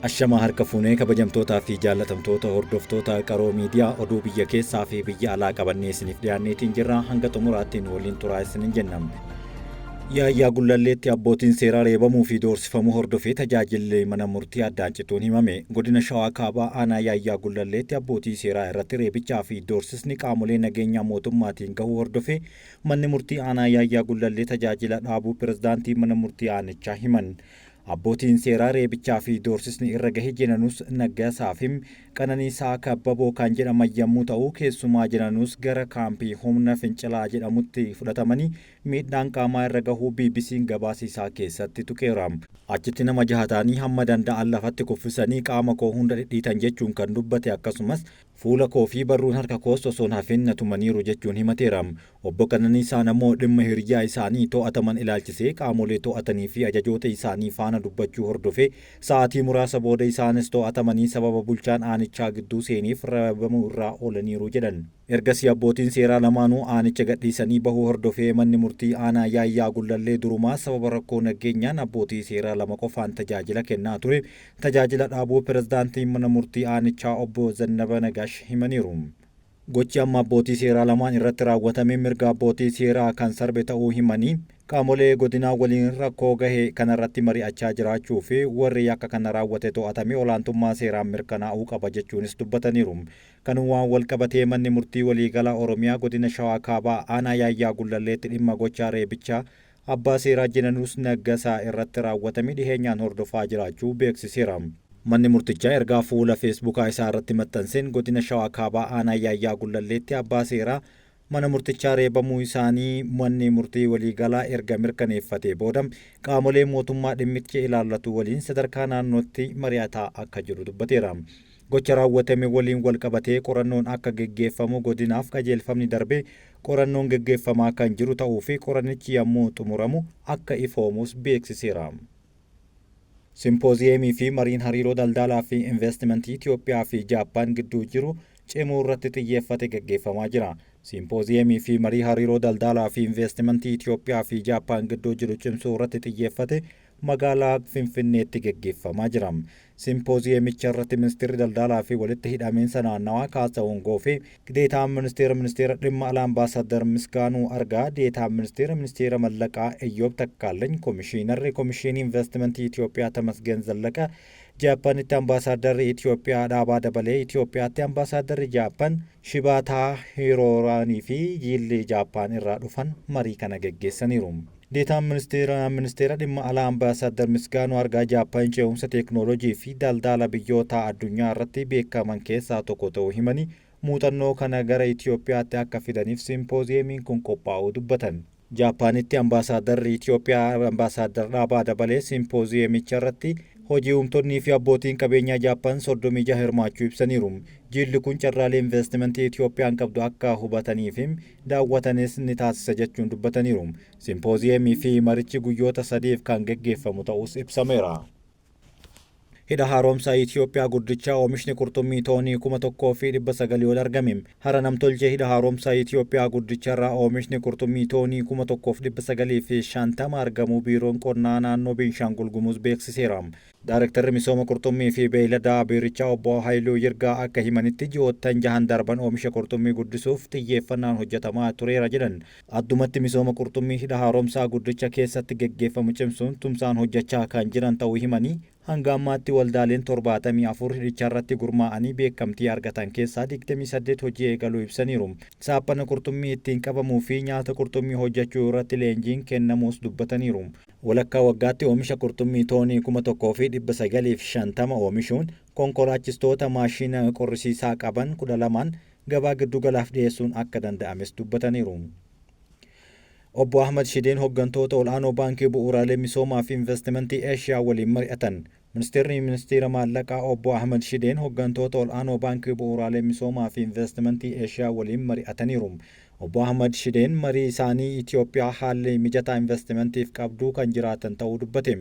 Ashamaa harka fuunee kabajamtootaa fi jaallatamtoota hordoftoota Qaroo Miidiyaa, oduu biyya keessaa fi biyya alaa qabannee isiniif dhiyaanneetiin jirra. Hanga xumuraattiin waliin turaa isinin jenna. Yaayyaa Gullalleetti abbootiin seeraa reebamuu fi doorsifamuu hordofee tajaajilli mana murtii addaan cituun himame. Godina Shawaa Kaabaa aanaa Yaayyaa Gullalleetti abbootii seeraa irratti reebichaa fi doorsisni qaamolee nageenyaa mootummaatiin gahuu hordofee manni murtii aanaa Yaayyaa Gullallee tajaajila dhaabuu pirezidaantii mana murtii aanichaa himan. Abbootiin seeraa reebichaa fi doorsisni irra gahe Jenanuus Naggasaa fi Qananiisaa Kabbaboo kan jedhaman yommuu ta'u, keessumaa Jenanuus gara kaampii humna fincilaa jedhamutti fudhatamanii miidhaan qaamaa irra gahuu BBC'n gabaasa isaa keessatti tuqeera. Achitti nama jaha ta'anii hamma danda'an lafatti kuffisanii qaama koo hunda dhidhiitan jechuun kan dubbate, akkasumas fuula koo fi barruun harka koos osoo hin hafin na tumaniiru jechuun himateera. Obbo Qananiisaan ammoo dhimma hiriyaa isaanii to'ataman ilaalchisee qaamolee to'atanii fi ajajoota isaanii faana dubbachuu hordofee sa'aatii muraasa booda isaanis to'atamanii sababa bulchaan aanichaa gidduu seeneef reebamuu irraa oolaniiru jedhan. Ergasii abbootiin seeraa lamaanuu aanicha gadhiisanii bahuu hordofee manni murtii aanaa Yaayyaa Gullallee durumaa sababa rakkoo nageenyaan abbootii seeraa lama qofaan tajaajila kennaa ture tajaajila dhaabuu pirezidaantiin mana murtii aanichaa obbo Zannaba Nagaash himaniiru. Gochi amma abbootii seeraa lamaan irratti raawwatame mirga abbootii seeraa kan sarbe ta'uu himanii, qaamolee godinaa waliin rakkoo gahe kanarratti mari'achaa jiraachuu fi warri yakka kana raawwate to'atamee olaantummaa seeraan mirkanaa'uu qaba jechuunis dubbataniiru. Kanumaan wal qabatee manni murtii waliigalaa Oromiyaa godina Shawaa Kaabaa aanaa Yaayyaa Gullalleetti dhimma gochaa reebichaa abbaa seeraa Jenanuus Naggasaa irratti raawwatame dhiheenyaan hordofaa jiraachuu beeksiseera. Manni murtichaa ergaa fuula Feesbuukaa isaa irratti maxxanseen godina Shawaa Kaabaa aanaa Yaayyaa Gullalleetti abbaa seeraa mana murtichaa reebamuu isaanii manni murtii waliigalaa erga mirkaneeffatee booda qaamolee mootummaa dhimmicha ilaallatu waliin sadarkaa naannootti mari'ataa akka jiru dubbateera. Gocha raawwatame waliin wal qabatee qorannoon akka geggeeffamu godinaaf qajeelfamni darbee qorannoon geggeeffamaa kan jiru ta'uu fi qorannichi yommuu xumuramu akka ifoomus beeksiseera. Simpooziyeemii fi mariin hariiroo daldalaa fi investimentii Itoophiyaa fi Jaappaan gidduu jiru cimuu irratti xiyyeeffate geggeeffamaa jira. Simpooziyeemii fi marii hariiroo daldalaa fi investimentii Itoophiyaa fi Jaappaan gidduu jiru cimsuu irratti xiyyeeffate magaalaa Finfinneetti geggeeffamaa jira. Simpooziyeemicha irratti ministeerri daldalaa fi walitti hidhamiinsa naannawaa Kaasahuun Goofee, deetaan ministeera dhimma alaa Ambaasaddar Misgaanuu Argaa, deetaan ministeera mallaqaa Iyyoob Takkaalany, komishiinarri komishinii investimentii Itoophiyaa Tamasgeen Zallaqa, Jaappaanitti ambaasaaddarri Itoophiyaa Dhaabaa Dabalee, Itoophiyaatti ambaasaaddarri Jaappaan Shibaataa Hirooraanii fi jiilli Jaappaan irraa dhufan marii kana geggeessaniiru. Deetaan ministeera dhimma alaa Ambaasaddar Misgaanuu Argaa Jaappaan ce'umsa teeknooloojii fi daldala biyyoota addunyaa irratti beekaman keessaa tokko ta'uu himanii, muuxannoo kana gara Itoophiyaatti akka fidaniif simpooziyeemiin kun qophaa'uu dubbatan. Jaappaanitti ambaasaaddarri Itoophiyaa Ambaasaddar Dhaabaa Dabalee simpooziyeemicha irratti hojii uumtonnii fi abbootiin qabeenyaa Jaappaan 36 hirmaachuu ibsaniiru. Jilli kun carraalee investimentii Itoophiyaan qabdu akka hubatanii fi daawwatanis ni taasisa jechuun dubbataniiru. Simpooziyeemii fi marichi guyyoota sadiif kan geggeeffamu ta'us ibsameera. Hidha haaromsaa Itoophiyaa guddichaa oomishni qurxummii toonii 1900 ol argame. Hara namtolchee hidha haaromsaa Itoophiyaa guddicharraa oomishni qurxummii toonii 1950 argamuu biiroon qonnaa naannoo Beenshaangul Gumuz beeksiseera. Daarektarri misooma qurxummii fi beeyladaa biirichaa obbo Haayiluu Yirgaa akka himanitti, ji'oottan jahan darban oomisha qurxummii guddisuuf xiyyeeffannaan hojjetamaa tureera jedhan. Addumatti misooma qurxummii hidha haaromsaa guddicha keessatti geggeeffamu cimsuun tumsaan hojjechaa kan jiran ta'uu himanii, hanga ammaatti waldaaleen 74 hidhicharratti gurmaa'anii beekamtii argatan keessaa 28 hojii eegaluu ibsaniiru. Saaphana qurxummii ittiin qabamuu fi nyaata qurxummii hojjechuu irratti leenjiin kennamuus dubbataniiru. Walakkaa waggaatti oomisha qurxummii toonii 1950 oomishuun konkolaachistoota maashina qorrisiisaa qaban 12n gabaa giddugalaaf dhiyeessuun akka danda'ames dubbataniiru. Obbo Ahmad Shideen hooggantoota ol'aanoo Baankii Bu'uuraalee Misoomaa fi Investimentii Eeshiyaa waliin mari'atan. Ministeerri Ministeera Maallaqaa obbo Ahmad Shideen hooggantoota ol'aanoo Baankii Bu'uuraalee Misoomaa fi Investimentii Eeshiyaa waliin mari'ataniiru. Obbo Ahmad Shideen marii isaanii Itoophiyaa haalli mijataa investimentiif qabduu kan jiraatan ta'uu dubbate.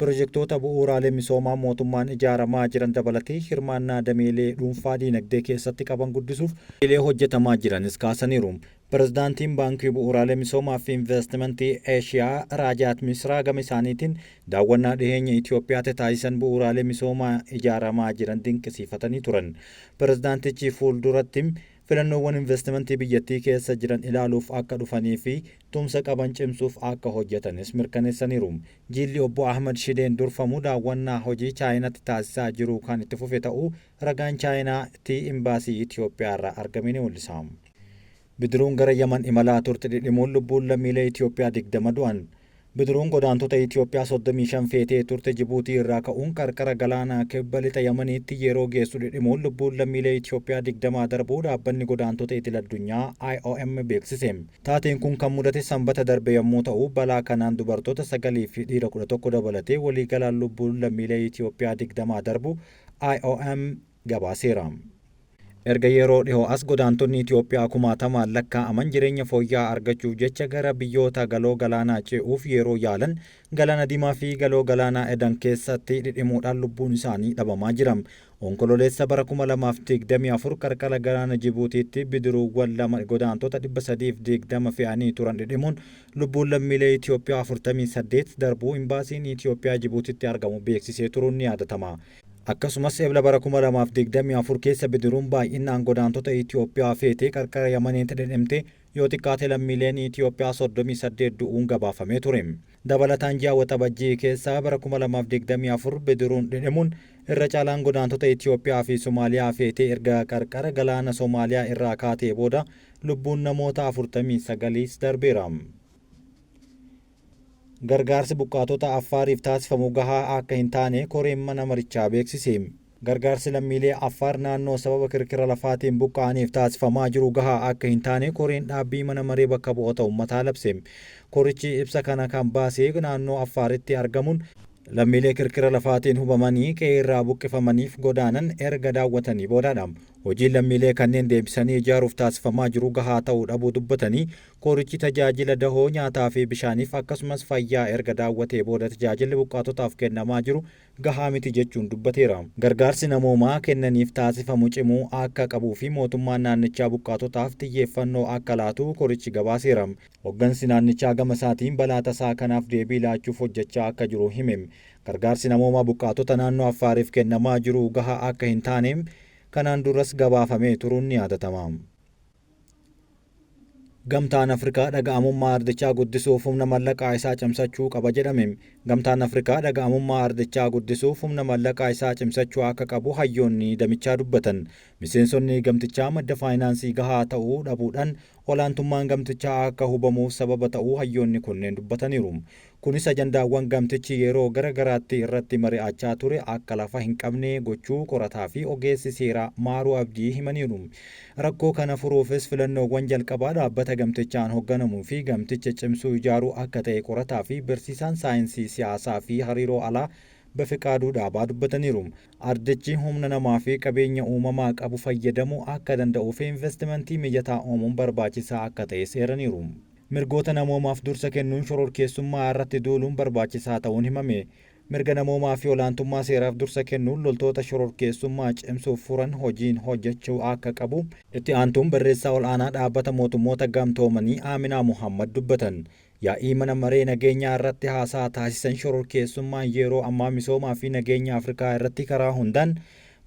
Pirojektoota bu'uuraalee misoomaa mootummaan ijaaramaa jiran dabalatee hirmaannaa dameelee dhuunfaa diinagdee keessatti qaban guddisuuf hojiilee hojjetamaa jiranis kaasaniiru. Pirezidaantiin Baankii Bu'uuraalee Misoomaa fi Investimentii Eeshiyaa Raajaat Misraa gama isaaniitiin daawwannaa dhiheenya Itoophiyaatti taasisan bu'uuraalee misoomaa ijaaramaa jiran dinqisiifatanii turan. Pirezidaantichi fuulduratti filannoowwan investimentii biyyattii keessa jiran ilaaluuf akka dhufanii fi tumsa qaban cimsuuf akka hojjetanis mirkaneessaniiru. Jilli Obbo Ahmad Shideen durfamu daawwannaa hojii Chaayinaatti taasisaa jiru kan itti fufe ta'uu ragaan Chaayinaatti Imbaasii Itoophiyaa irraa argame ni mul'isa. Bidiruun gara Yaman imalaa turte dhidhimuun lubbuun lammiilee Itoophiyaa 20 du'an. Bidiruun godaantota Itoophiyaa 35 feetee turte Jibuutii irraa ka'uun qarqara galaanaa kibba lixa Yamaniitti yeroo geessu dhidhimuun lubbuun lammiilee Itoophiyaa 20 darbuu dhaabbanni godaantota idil addunyaa IOM beeksise. Taateen kun kan mudate Sanbata darbe yommuu ta'u, balaa kanaan dubartoota 9 fi dhiira 11 dabalatee waliigalaan lubbuun lammiilee Itoophiyaa 20 darbuu IOM gabaaseera. Erga yeroo dhihoo as godaantonni Itoophiyaa kumaatamaan lakkaa'aman jireenya fooyya'aa argachuuf jecha gara biyyoota Galoo Galaanaa ce'uuf yeroo yaalan Galaana Diimaa fi Galoo Galaanaa Edan keessatti dhidhimuudhaan lubbuun isaanii dhabamaa jira. Onkololeessa bara 2024 qarqara galaana Jibuutiitti bidiruuwwan lama godaantota 320 fe'anii turan dhidhimuun lubbuun lammiilee Itoophiyaa 48 darbuu Imbaasiin Itoophiyaa Jibuutitti argamu beeksisee turuun ni yaadatama. Akkasumas Ebla bara 2024 keessa bidiruun baay'innaan godaantota Itoophiyaa feete qarqara Yamaniitti dhidhimte yoo xiqqaate lammiileen Itoophiyaa 38 du'uun gabaafamee ture. Dabalataan ji'a Waxabajjii keessa bara 2024 bidiruun dhidhimuun irra caalaan godaantota Itoophiyaa fi Somaaliyaa feetee erga qarqara galaana Somaaliyaa irraa kaatee booda lubbuun namoota 49s darbeera. Gargaarsi buqqaatota Affaariif taasifamu gahaa akka hin taane koreen mana marichaa beeksise. Gargaarsi lammiilee Affaar naannoo sababa kirkira lafaatiin buqqa'aniif taasifamaa jiru gahaa akka hin taane koreen dhaabbii mana maree bakka bu'oota ummataa labse. Korichi ibsa kana kan baase naannoo Affaaritti argamuun lammiilee kirkira lafaatiin hubamanii qe'eerraa buqqifamaniif godaanan erga daawwatanii boodaadha. Hojiin lammiilee kanneen deebisanii ijaaruuf taasifamaa jiru gahaa ta'uu dhabuu dubbatanii, korichi tajaajila dahoo, nyaataa fi bishaaniif akkasumas fayyaa erga daawwatee booda tajaajilli buqqaatotaaf kennamaa jiru gahaa miti jechuun dubbateera. Gargaarsi namoomaa kennaniif taasifamu cimuu akka qabuu fi mootummaan naannichaa buqqaatotaaf xiyyeeffannoo akka laatu korichi gabaaseera. Hoggansi naannichaa gama isaatiin balaa tasaa kanaaf deebii laachuuf hojjechaa akka jiru hime. Gargaarsi namoomaa buqqaatota naannoo Affaariif kennamaa jiru gahaa akka hin taane kanaan duras gabaafamee turuun ni yaadatama. Gamtaan Afrikaa dhaga'amummaa ardichaa guddisuuf humna mallaqaa isaa cimsachuu qaba jedhame. Gamtaan Afrikaa dhaga'amummaa ardichaa guddisuuf humna mallaqaa isaa cimsachuu akka qabu hayyoonni damichaa dubbatan. Miseensonni gamtichaa madda faayinaansii gahaa ta'uu dhabuudhaan olaantummaan gamtichaa akka hubamuuf sababa ta'uu hayyoonni kunneen dubbataniiru. Kunis ajandaawwan gamtichi yeroo gara garaatti irratti mari'achaa ture akka lafa hin qabne gochuu qorataa fi ogeessi seeraa Maaruu Abdii himaniiru. Rakkoo kana furuufis filannoowwan jalqabaa dhaabbata gamtichaan hogganamuu fi gamticha cimsuu ijaaruu akka ta'e qorataa fi barsiisaan saayinsii siyaasaa fi hariiroo alaa Bafiqaaduu Dhaabaa dubbataniiru. Ardichi humna namaa fi qabeenya uumamaa qabu fayyadamuu akka danda'uuf investimentii mijataa uumuun barbaachisaa akka ta'es eeraniiru. Mirgoota namoomaaf dursa kennuun shororkeessummaa irratti duuluun barbaachisaa ta'uun himame. Mirga namoomaa fi olaantummaa seeraaf dursa kennuun loltoota shororkeessummaa cimsuuf furan hojiin hojjechuu akka qabu Itti aantuun Barreessaa Ol'aanaa Dhaabbata Mootummoota Gamtoomanii Aaminaa Mohaammad dubbatan. Yaa'ii Mana Maree Nageenyaa irratti haasaa taasisan shororkeessummaan yeroo ammaa misoomaa fi nageenya Afrikaa irratti karaa hundaan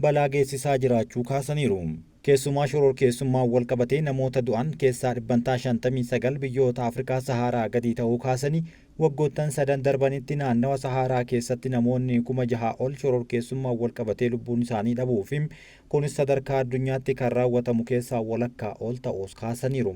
balaa geessisaa jiraachuu kaasaniiru. Keessumaa shororkeessummaan walqabatee namoota du'an keessaa dhibbantaa 59 biyyoota Afrikaa Sahaaraa gadii ta'uu kaasanii, waggoottan sadan darbanitti naannawa Sahaaraa keessatti namoonni 6,000 ol shororkeessummaan walqabatee lubbuun isaanii dhabuu fi kunis sadarkaa addunyaatti kan raawwatamu keessaa walakkaa ol ta'uus kaasaniiru.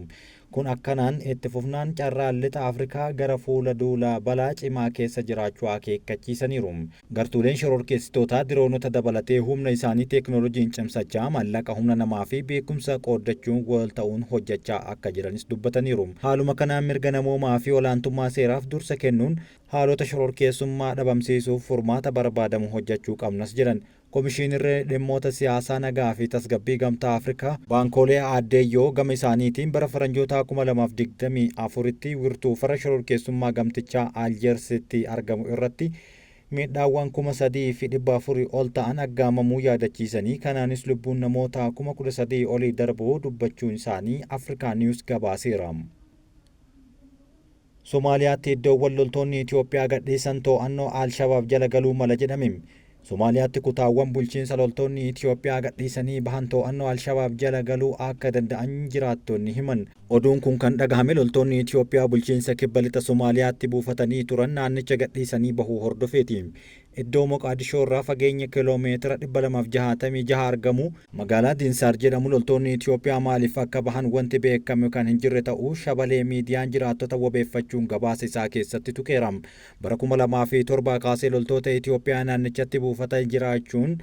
Kun akkanaan itti fufnaan carraan Lixa Afrikaa gara fuula duula balaa cimaa keessa jiraachuu akeekkachiisaniiru. Gartuuleen shororkeessitootaa diroonota dabalatee humna isaanii teeknooloojiin cimsachaa, maallaqa, humna namaa fi beekumsa qooddachuun wal ta'uun hojjechaa akka jiranis dubbataniiru. Haaluma kanaan mirga namoomaa fi olaantummaa seeraaf dursa kennuun haalota shororkeessummaa dhabamsiisuuf furmaata barbaadamu hojjechuu qabnas jedhan. Komishiinirri dhimmoota siyaasaa, nagaa fi tasgabbii Gamtaa Afrikaa Baankoolee Aaddeeyyoo gama isaaniitiin bara faranjootaa 2024tti wirtuu farra shororkeessummaa gamtichaa Aljeersitti argamu irratti miidhaawwan 3,400 ol ta'an aggaamamuu yaadachiisanii, kanaanis lubbuun namoota 13,000 olii darbuu dubbachuun isaanii Afrikaa Niwus gabaaseera. Somaaliyaatti iddoowwan loltoonni Itoophiyaa gadhiisan to'annoo Alshabaab jala galuu mala jedhame. Somaaliyaatti kutaawwan bulchiinsa loltoonni Itoophiyaa gadhiisanii bahan to'annoo Alshabaab jala galuu akka danda'an jiraattonni himan. Oduun kun kan dhagahame loltoonni Itoophiyaa bulchiinsa kibba lixa Somaaliyaatti buufatanii turan naannicha gadhiisanii bahuu hordofeeti. Iddoo Moqaadishoo irraa fageenya kiiloomeetira 266 argamu magaalaa Dinsaar jedhamu loltoonni Itoophiyaa maaliif akka bahan wanti beekame kan hin jirre ta'uu Shabalee miidiyaan jiraattota wabeeffachuun gabaasa isaa keessatti tuqeera. Bara 2007 kaasee loltoota Itoophiyaa naannichatti buufatan jiraachuun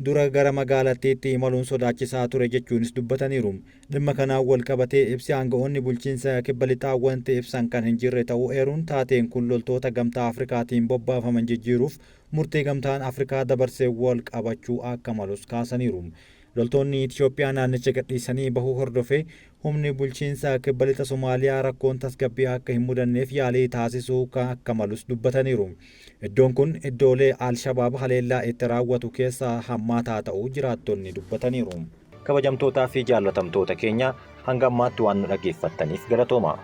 dura gara magaalattiitti imaluun sodaachisaa ture jechuunis dubbataniiru. Dhimma kanaan wal qabatee ibsi aanga'oonni bulchiinsa kibba lixaa wanti ibsan kan hin jirre ta'uu eeruun, taateen kun loltoota Gamtaa Afrikaatiin bobbaafaman jijjiiruuf murtii Gamtaan Afrikaa dabarsee wal qabachuu akka malus kaasaniiru. Loltoonni Itoophiyaa naannicha gadhiisanii bahuu hordofee humni bulchiinsa kibba lixa Somaaliyaa rakkoon tasgabbii akka hin mudanneef yaalii taasisuu akka malus dubbataniiru. Iddoon kun iddoolee Alshabaab haleellaa itti raawwatu keessaa hammaataa ta'uu jiraattonni dubbataniiru. Kabajamtootaa fi jaallatamtoota keenya, hanga ammaatti waan nu dhaggeeffattaniif galatooma.